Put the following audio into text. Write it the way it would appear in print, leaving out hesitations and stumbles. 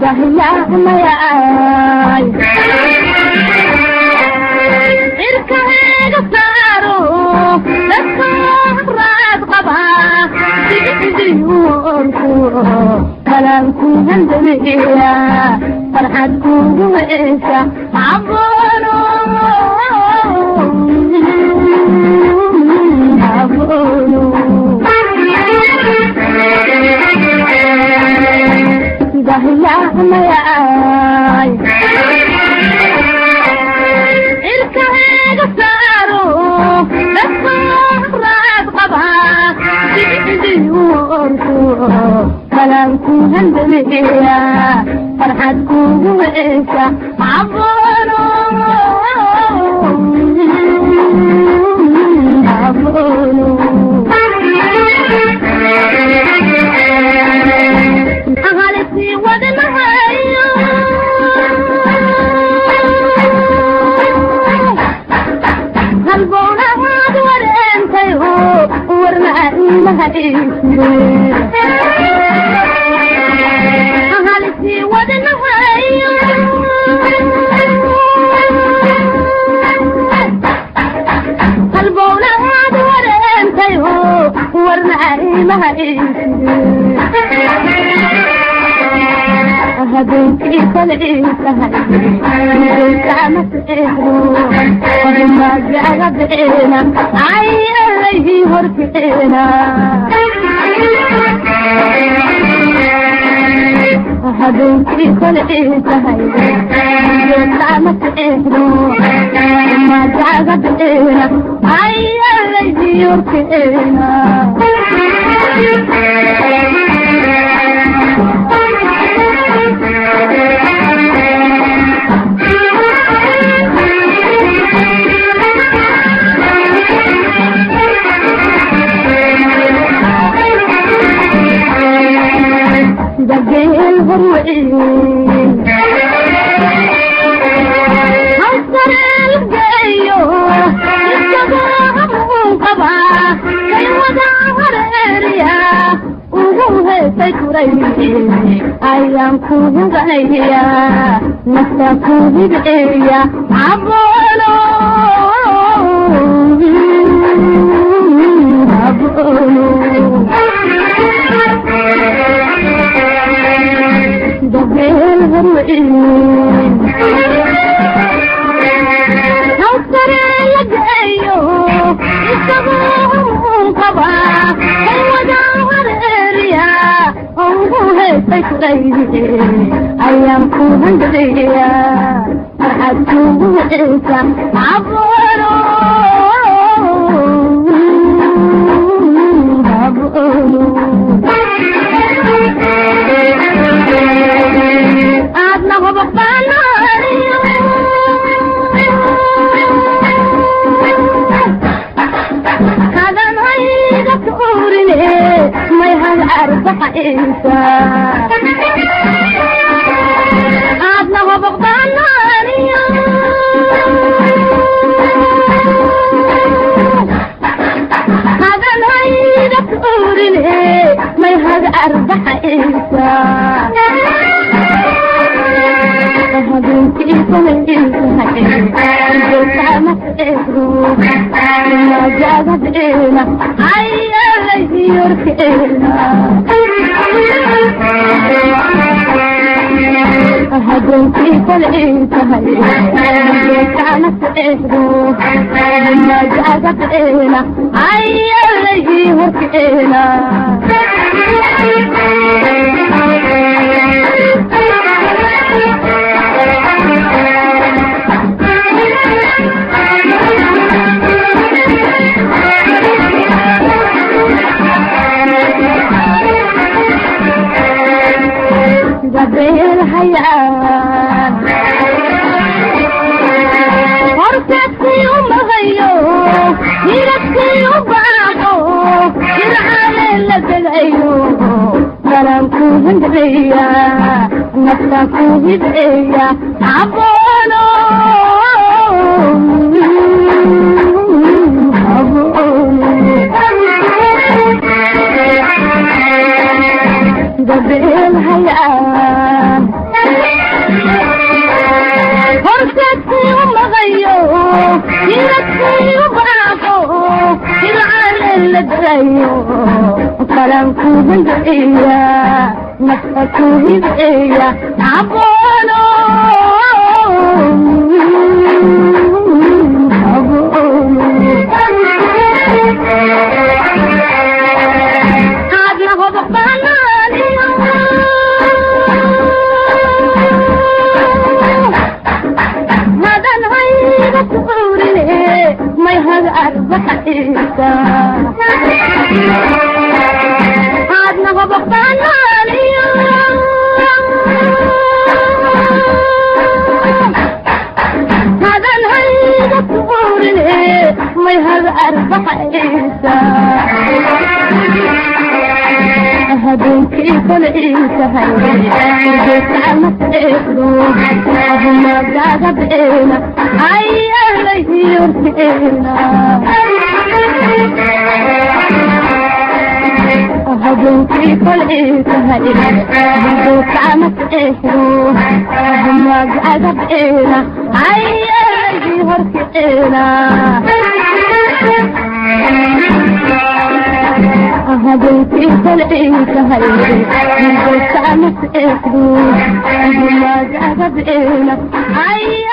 Sidahiyaaqmayay cirkahayga saaro dadka raad qaba sidiidiyoorku kalaan ku handamiya farxad kugu heesa cabono cabono sidahiyaaqmayay cirkahayga saaro dadka raad qaba sidiidiyoorku kalaan ku handamiya farxad kugu heesa cabono cabono ahalisi wadnahayo halbownahaad wareentayo warna imahaysire ahalisi wadnahayo halbownahaad wareentayo warna imahaysire habeenkii kolciisahay kama seexdo magagabeena ayalay horkeena habeenkii kolciisahay kama seexdo magagabeena ayalay horkeena. Sida geel horweyn hawsaraalgeeyo isagoo hamuun qaba kay wada hareeriya ugu heesay kuray ayaan ku hugaya nafta ku hibceeya caboolo caboolo sida geel horweyn hawsareelagayo isagoo hamuun qaba kay wada hareeriya ugu heesay kuray ayaan ku handadaya farxad kugu heesa caboolo caboolo aadna hobaqbaanayo kadan hayga tuurine may hal arbaxaysa aadna hobaqbaanayo kadan hayga tuurine may hal arbaxaysa habeenkii kolciisahay kama seexdo magagabeena ayalay horkeena habeenkii kolciisahay kama seexdo magagabeena ayalay horkeena. Sida beel hayaan horseedkii umahayo hirabkii u baaxo hircaale la degayo galaan ku handadaya nafta ku hibceeya caboolo caboolo sida beel hayaan. Ay,